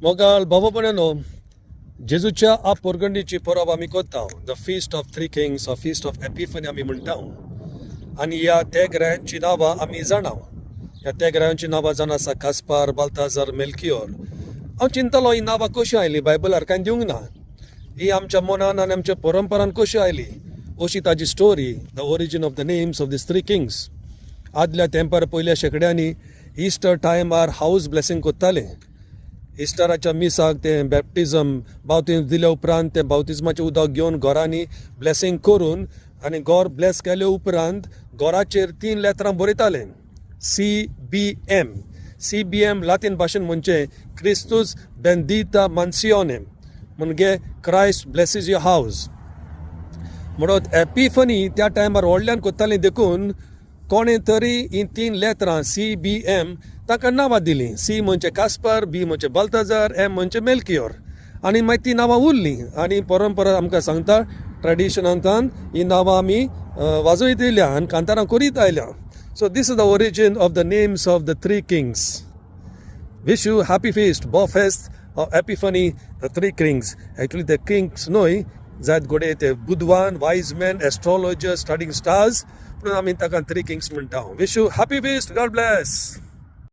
मोगाळ भाव भयणांनो, जेजूच्या आप परगंडीची परब आमी करता, the Feast of Three Kings or Feast of Epiphany आमी म्हणटा. आनी ह्या तेगरायांची नांवां आमी जाणा. ह्या तेगरायांची नांवां जावन आसा कास्पार, बाल्ताजार, मेल्कियोर. हांव चिंतलो, ही नांवां कशीं आयलीं? बायबलार कांय दिवंक ना. ही आमच्या मनान आनी आमच्या परंपरान कशी आयली, अशी ताजी story, the origin of the names of these three kings. आदल्या तेंपार, पयल्या शेंकड्यांनी इस्टर टायमार हावस ब्लेसिंग करताले. इस्टराच्या मिसाक तें बॅप्टिजम, बावतीज दिल्या उपरांत तें बावतिज्माचें उदक घेवन घरांनी ब्लेसिंग करून आनी घर ब्लेस केले उपरांत घराचेर तीन लेत्रां बरयताले, C B M. C B M Latin भाशेन म्हणचे क्रिस्तूस बेंदिता मानसियोने, म्हणजे Christ blesses your house. म्हणून एपिफनी त्या टायमार व्हडल्यान करताली, देखून कोणें तरी ही तीन लेत्रां सी बी एम ताका नांवां दिलीं. सी म्हणजे कास्पर, बी म्हणजे बाल्ताजार, एम म्हणजे मेल्कियोर. आनी मागीर ती नांवां उरलीं आनी परंपरा आमकां सांगता, ट्रेडिशनांतान ही नांवां आमी वाजयत येयल्या आनी कांतारां करीत आयल्या. So this is the origin of the names of the three kings. Wish you happy feast, बो फेस्त of Epiphany, the three kings. Actually the kings न्हय जायत घडये ते बुदवान, wise men, astrologer studying stars, पूण आमी ताका थ्री किंग्स म्हणटा. Wish you happy feast. God bless.